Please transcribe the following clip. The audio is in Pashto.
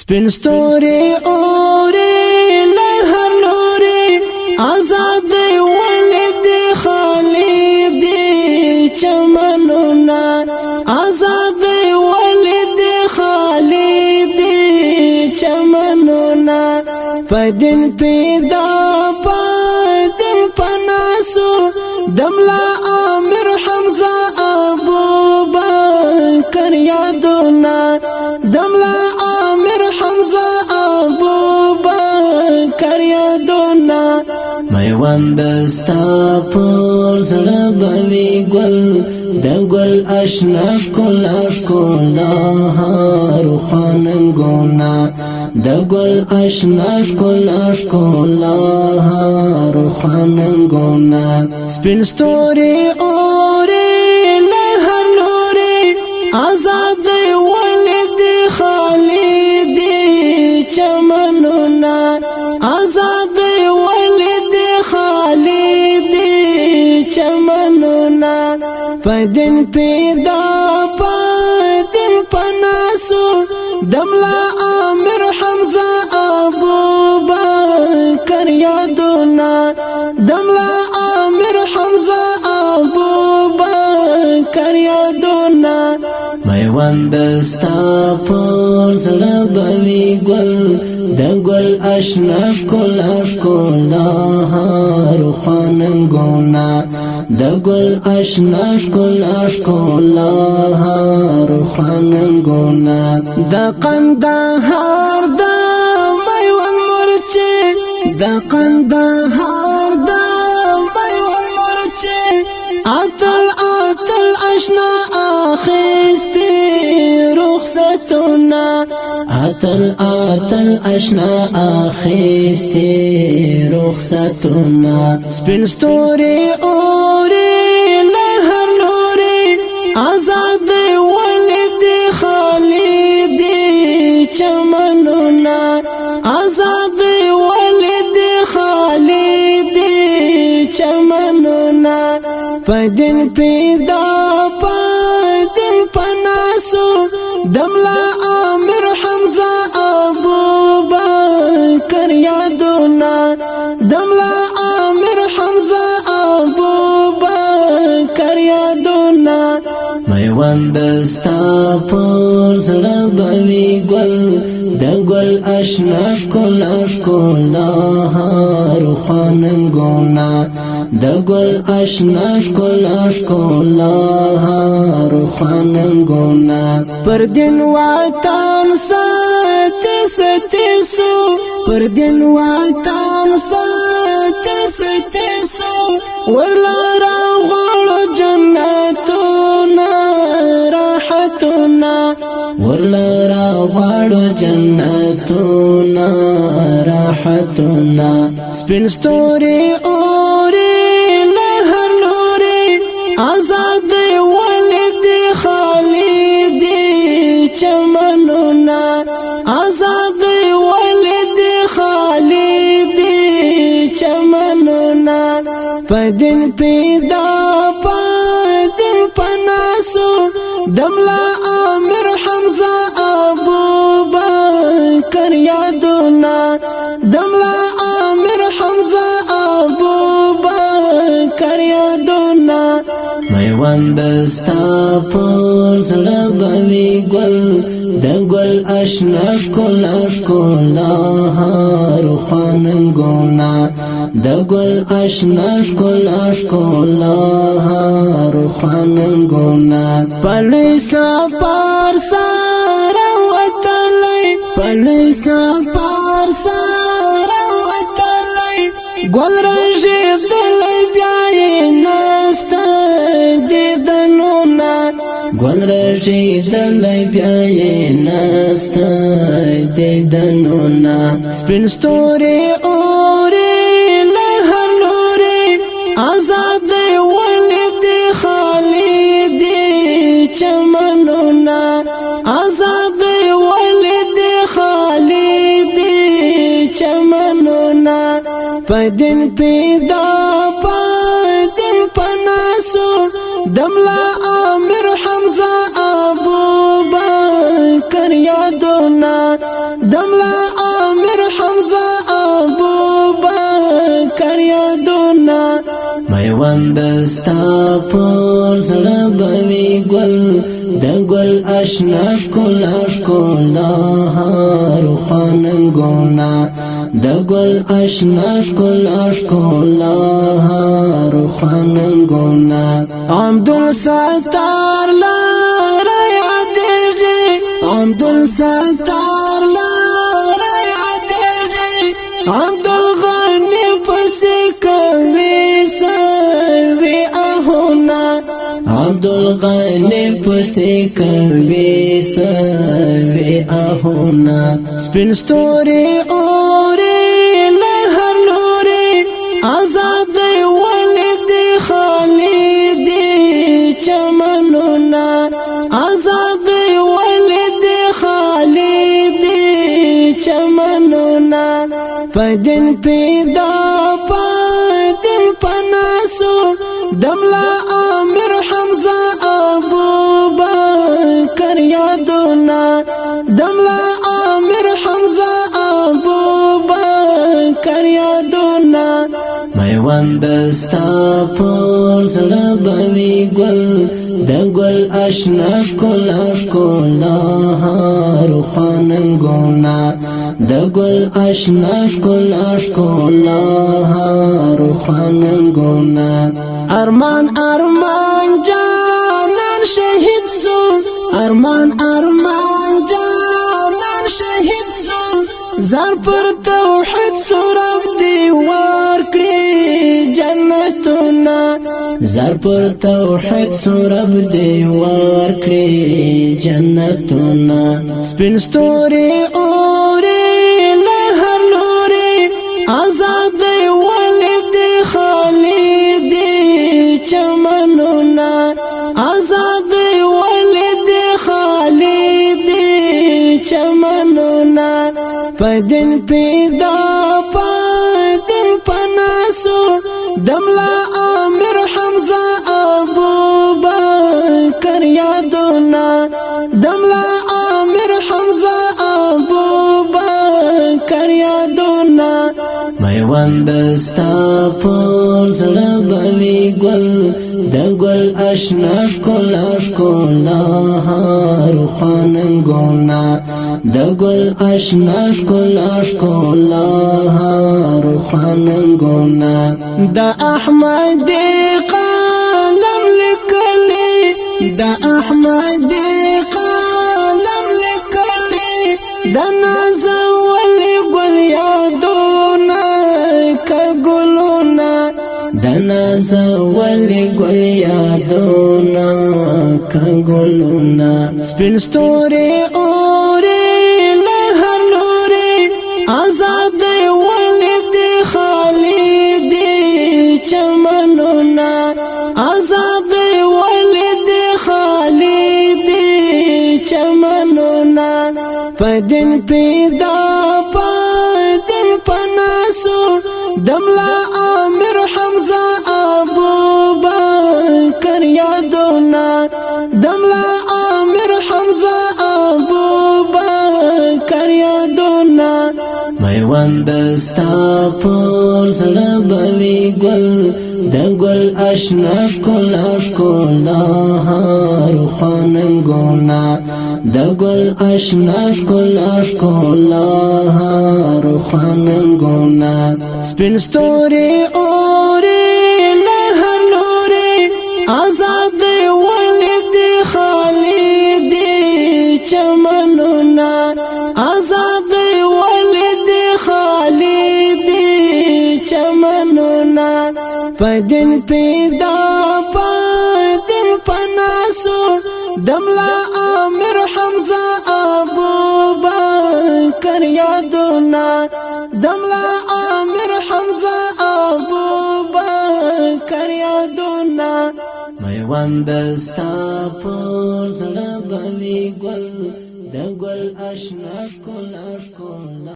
سپین ستوري اوري له هر لوري، آزاد ولید خالی دي چمنونه. آزاد ولید خالی دي چمنونه. پدین پیدا پدین پناسو، دملا امیر حمزه ابو بکر یادونه. دملا امیر حمزه ابو بکر یادونه. میوند ستا پر زړه بوي ګل، د ګل اشنا ښکل ښکل روخاننګونه. د ګل اشنا ښکل ښکل روخاننګونه. سپین ستوري اوري له هر لوري، آزاد ولید خالی دي چمنونه. آزاد ولید خالی دي چمنونه. پدین پیدا پدین پناسو، دملا امیر حمزه ابو بکر یادونه. دملا امیر حمزه ابو بکر یادونه. میوند ستا پر زړه بوي ګل، د ګل اشنا ښکل ښکل روخاننګونه. د ګل اشنا ښکل ښکل روخاننګونه. د قندهار د میوند مرچې، د قندهار د میوند مرچې، اتل اتل اشنا اخیستی رخصتونه. اتل اتل اشنا اخیستی رخصتونه. سپین ستوري اوري له هر لوري، آزاد ولید خالی دي چمنونه. آزاد ولید خالی دي چمنونه. پدین پیدا پدین پناسو، دملا امیر حمزه ابو بکر یادونه. دملا امیر حمزه ابو بکر یادونه. میوند ستا پر زړه بوي ګل، د ګل اشنا ښکل ښکل روخاننګونه. د ګل اشنا ښکل ښکل روخاننګونه. پر دین وطن ستې ستې سو، پر دین وطن ستې ستې سو، ورلا را غواړو جنتونه راحتونه. ورلا را غواړو جنتونه راحتونه. سپین ستوري اوري له هر لوري، آزاد ولید خالی دي چمنونه. آزاد ولید خالی دي چمنونه. پدین پیدا پدین پناسو، دملا امیر حمزه ابو بکر یادونه. دملا امیر حمزه ابو بکر یادونه. میوند ستا پر زړه بوي ګل، د ګل اشنا ښکل ښکل روخاننګونه. د ګل اشنا ښکل ښکل روخاننګونه. پلی سفر سره وتلی، پلی سفر سره وتلی، ګل رژېدلی بیا یې نسته دیدنونه. ګل رژېدلی بیا یې نسته دیدنونه. سپین ستوري اوري له هر لوري، آزاد ولید خالی دي چمنونه. آزاد ولید خالی دي چمنونه. پدین پیدا پدین پناسو، دملا امیر حمزه ابو بکر. یادونه، دملا امیر حمزه ابو بکر یادونه. میوند ستا پر زړه بوي ګل، د ګل اشنا ښکلا ښکلا روخاننګونه، د ګل اشنا ښکلا ښکلا روخاننګونه. عبد الستار لاره یادېږي، عبد الستار لاره یادېږي، عبد الغنی پسې کوي سوي اهونه. عبد الغنی پسې کوي سوي اهونه. سپین ستوري اوري له هر لوري، آزاد ولید خالد چمنونه، آزاد ولید خالد چمنونه. پدین پیدا پدین پناسو، دملا امیر حمزه ابو بکر یادونه، دملا امیر حمزه ابو بکر یادونه. میوند ستا پر زړه بوي ګل، د ګل اشنا ښکلا ښکلا روخاننګونه، د ګل اشنا ښکلا ښکلا روخاننګونه. ارمان ارمان جانان شهید سو، ارمان ارمان جانان شهید سو، زر پر توحید سو، رب دی ورکړي جنتونه. زر پر توحید سو، رب دی ورکړي جنتونه. سپین ستوري اوري له هر لوري، آزاد ولید خالد چمنونه، آزاد ولید خالد چمنونه. پدین پیدا پدین پناسو، دملا امیر حمزه ابو بکر یادونه، دملا امیر حمزه ابو بکر یادونه. میوند ستا پر زړه بوي ګل، د ګل اشنا ښکلا ښکلا روخاننګونه، د ګل اشنا ښکلا ښکلا روخاننګونه. د احمد قلم لیکلی، د احمد قلم لیکلی، د نازول ګل یادونه ک ګلونه. د نازول ګل یادونه ک ګلونه. سپین ستوري اوري له هر لوري، آزاد ولید خالد چمنونه، آزاد ولید خالد چمنونه. پدین پیدا پدین پناسو، دملا امیر حمزه ابو بکر یادونه، دملا امیر حمزه ابو بکر یادونه. میوند ستا پر زړه بوي ګل، د ګل اشنا ښکلا ښکلا روخاننګونه، د ګل اشنا ښکلا ښکلا روخاننګونه. سپین ستوري اوري له هر لوري، آزاد ولید خالد چمنونه، آزاد ولید خالد چمنونه. پدین پیدا پدین پناسو، دملا امیر حمزه ابو بکر یادونه، دملا امیر حمزه ابو بکر یادونه. میوند ستا پر زړه بوي ګل، د ګل اشنا ښکلا ښکلا.